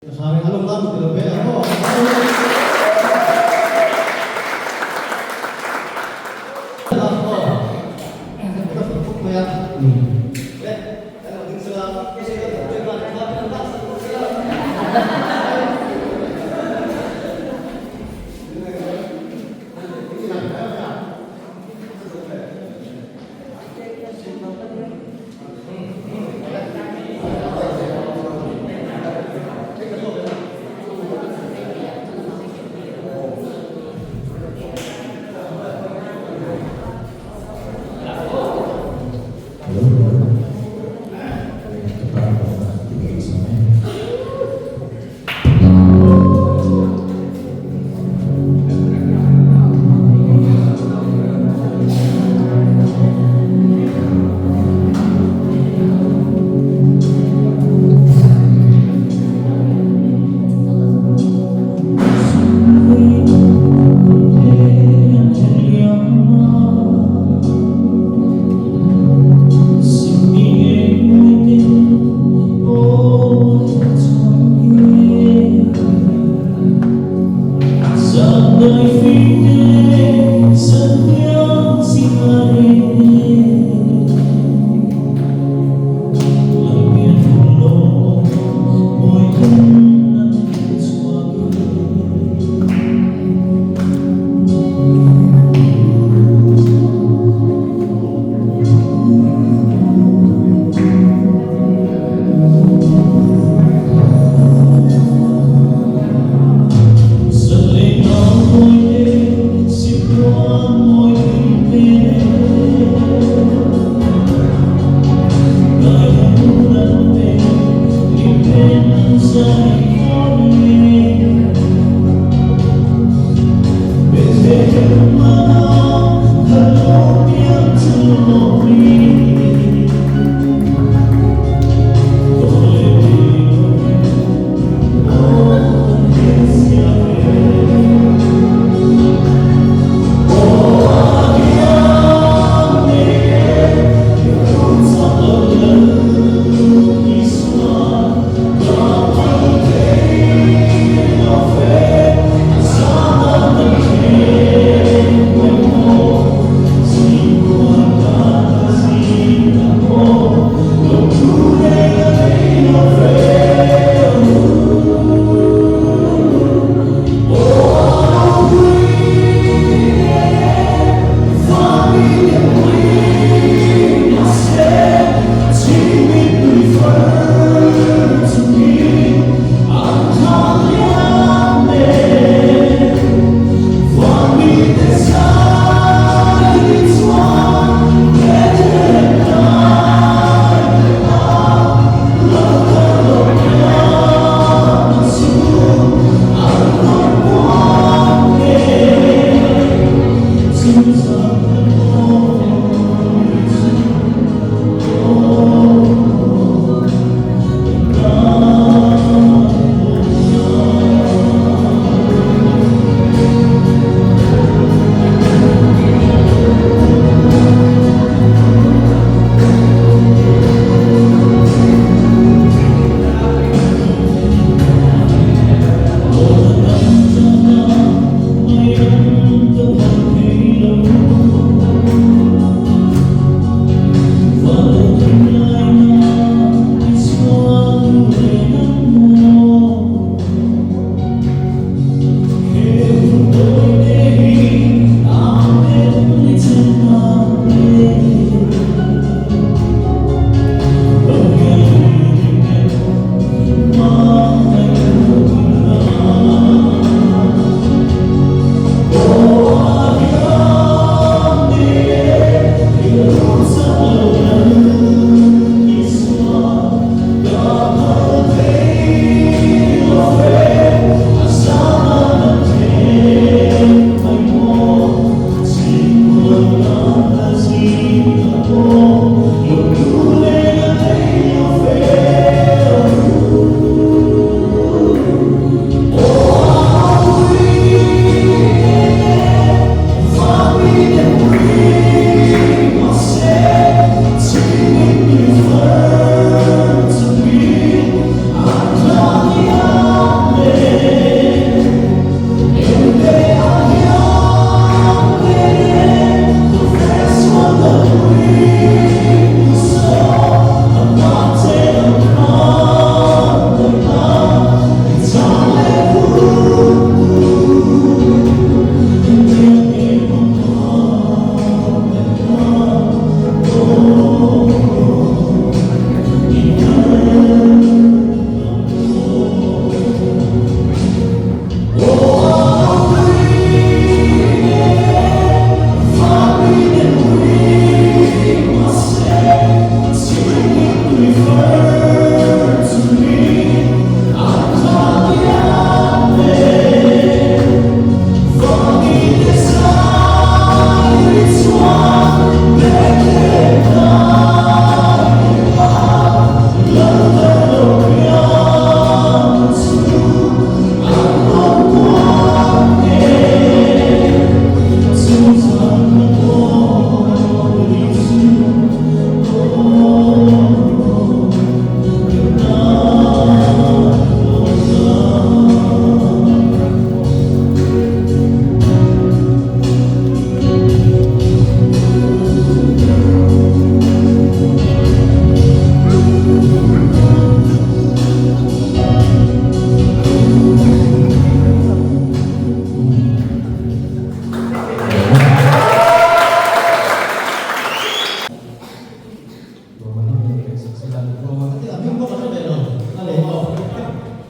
Ka tha reng a lawm nan ti lo ve ang aw.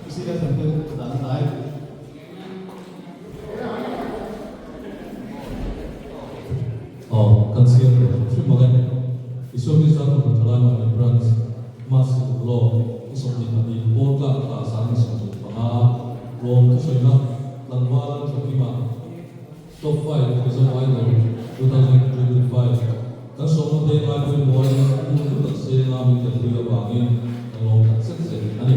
Sila than te dan tlai. Aw, kan siam tawh hrim hrim ang e. Isua Krista Kohhran Thalai Mahni Branch, Mas Urlawk, i 22 pawl tlak thla 25 lawm thusawiina tlangval Thakima Top 5 Mizo Idol 2025 kan sawmna te ngai pawimawhin hun hlu tak senga min telpui avangin kan lawm tak zet zet a ni.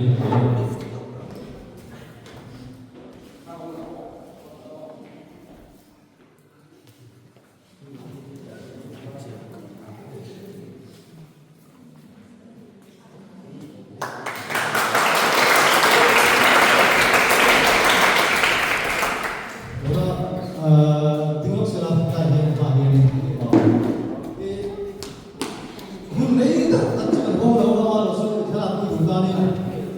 Hun rei tak tak chu kan hawng lo a, lo chu thlalak pui tur tanin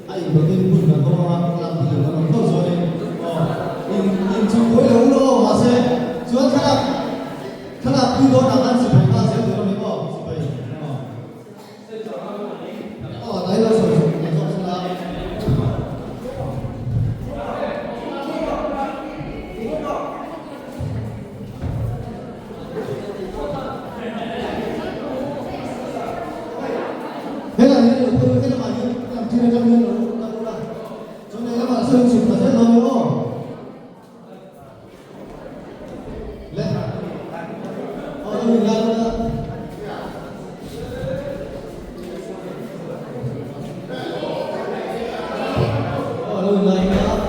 a inbawtin hun kan hawng a, thlalak pui tur kan awm tho chuanin aw in inchhung buai lo ulaw aw mahse chuan thlalak thlalak pui dawnah khan sipai nghal zel tur a ni maw sipai aw aw tlai lo sawi sawi zawk sela. Helai hi lo phei he lamah hian lam thil atang hian lo kal ula chuan he lamah sawn chhuk ta zel dawn emaw le aw lo in la ula aw lo in la ula.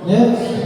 Next.